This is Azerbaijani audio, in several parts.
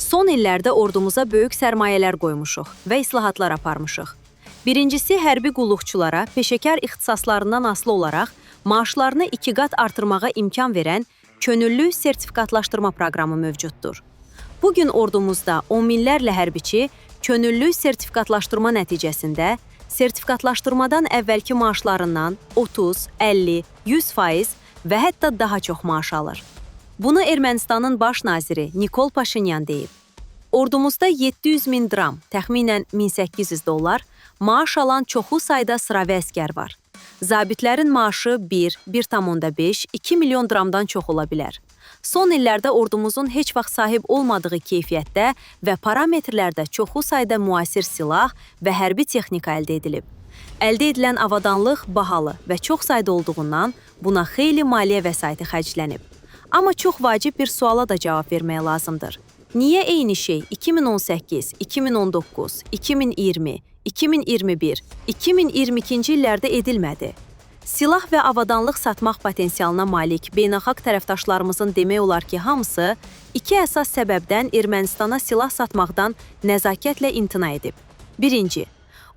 Son illərdə ordumuza böyük sərmayələr qoymuşuq və islahatlar aparmışıq. Birincisi, hərbi qulluqçulara peşəkar ixtisaslarından asılı olaraq maaşlarını 2 qat artırmağa imkan verən könüllü sertifikatlaşdırma proqramı mövcuddur. Bu gün ordumuzda on minlərlə hərbiçi könüllü sertifikatlaşdırma nəticəsində sertifikatlaşdırmadan əvvəlki maaşlarından 30, 50, 100% və hətta daha çox maaş alır. Bunu Ermənistanın baş naziri Nikol Paşinyan deyib. Ordumuzda 700 min dram, təxminən 1800 dollar, maaş alan çoxlu sayda sıravi əsgər var. Zabitlərin maaşı 1, 1,5, 2 milyon dramdan çox ola bilər. Son illərdə ordumuzun heç vaxt sahib olmadığı keyfiyyətdə və parametrlərdə çoxlu sayda müasir silah və hərbi texnika əldə edilib. Əldə edilən avadanlıq bahalı və çox sayda olduğundan buna xeyli maliyyə vəsaiti xərclənib. Amma çox vacib bir suala da cavab vermək lazımdır. Niyə eyni şey 2018, 2019, 2020, 2021, 2022-ci illərdə edilmədi? Silah və avadanlıq satmaq potensialına malik beynəlxalq tərəfdaşlarımızın demək olar ki, hamısı iki əsas səbəbdən Ermənistana silah satmaqdan nəzakətlə imtina edib. Birinci,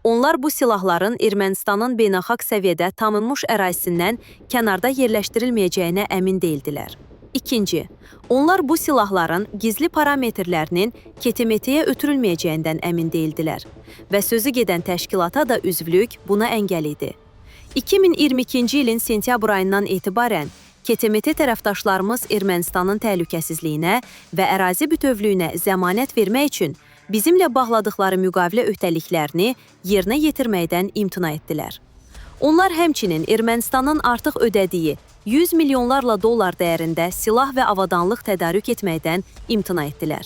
onlar bu silahların Ermənistanın beynəlxalq səviyyədə tanınmış ərazisindən kənarda yerləşdirilməyəcəyinə əmin deyildilər. İkinci, onlar bu silahların gizli parametrlərinin KTMT-yə ötürülməyəcəyindən əmin deyildilər və sözü gedən təşkilata da üzvlük buna əngəl idi. 2022-ci ilin sentyabr ayından etibarən KTMT tərəfdaşlarımız Ermənistanın təhlükəsizliyinə və ərazi bütövlüyünə zəmanət vermək üçün bizimlə bağladıqları müqavilə öhdəliklərini yerinə yetirməkdən imtina etdilər. Onlar həmçinin Ermənistanın artıq ödədiyi 100 milyonlarla dollar dəyərində silah və avadanlıq tədarük etməkdən imtina etdilər.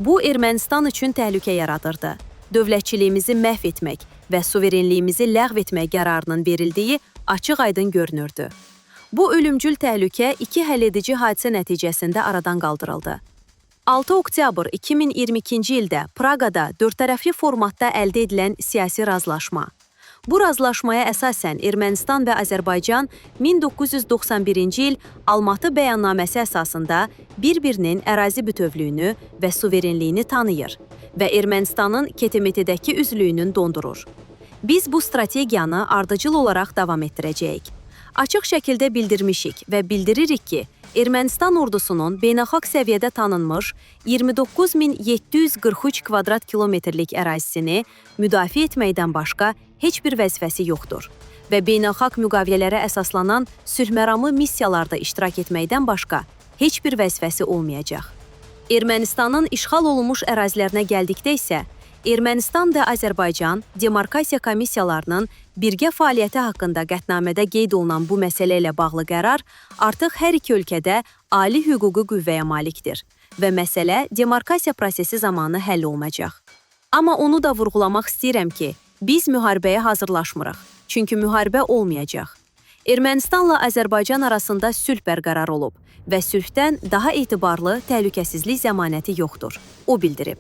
Bu Ermənistan üçün təhlükə yaradırdı. Dövlətçiliyimizi məhv etmək və suverenliyimizi ləğv etmək qərarının verildiyi açıq-aydın görünürdü. Bu ölümcül təhlükə iki həlledici hadisə nəticəsində aradan qaldırıldı. 6 oktyabr 2022-ci ildə Praqada dördtərəfli formatda əldə edilən siyasi razılaşma. Bu razılaşmaya əsasən Ermənistan və Azərbaycan 1991-ci il Almatı bəyannaməsi əsasında bir-birinin ərazi bütövlüyünü və suverenliyini tanıyır və Ermənistanın KTMT-dəki üzvlüyünü dondurur. Biz bu strategiyanı ardıcıl olaraq davam etdirəcəyik. Açıq şəkildə bildirmişik və bildiririk ki, Ermənistan ordusunun beynəlxalq səviyyədə tanınmış 29.743 kvadrat kilometrlik ərazisini müdafiə etməkdən başqa heç bir vəzifəsi yoxdur və beynəlxalq müqavilələrə əsaslanan sülhməramlı missiyalarda iştirak etməkdən başqa heç bir vəzifəsi olmayacaq. Ermənistanın işğal olunmuş ərazilərinə gəldikdə isə Ermənistan və Azərbaycan demarkasiya komissiyalarının birgə fəaliyyəti haqqında qətnamədə qeyd olunan bu məsələ ilə bağlı qərar artıq hər iki ölkədə ali hüquqi qüvvəyə malikdir və məsələ demarkasiya prosesi zamanı həll olunacaq. Amma onu da vurğulamaq istəyirəm ki, biz müharibəyə hazırlaşmırıq, çünki müharibə olmayacaq. Ermənistanla Azərbaycan arasında sülh bərqərar olub və sülhdən daha etibarlı təhlükəsizlik zəmanəti yoxdur, o bildirib.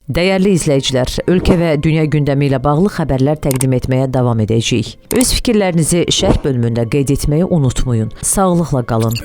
Dəyərli izləyicilər, ölkə və dünya gündəmi ilə bağlı xəbərlər təqdim etməyə davam edəcəyik. Öz fikirlərinizi şərh bölümündə qeyd etməyi unutmayın. Sağlıqla qalın.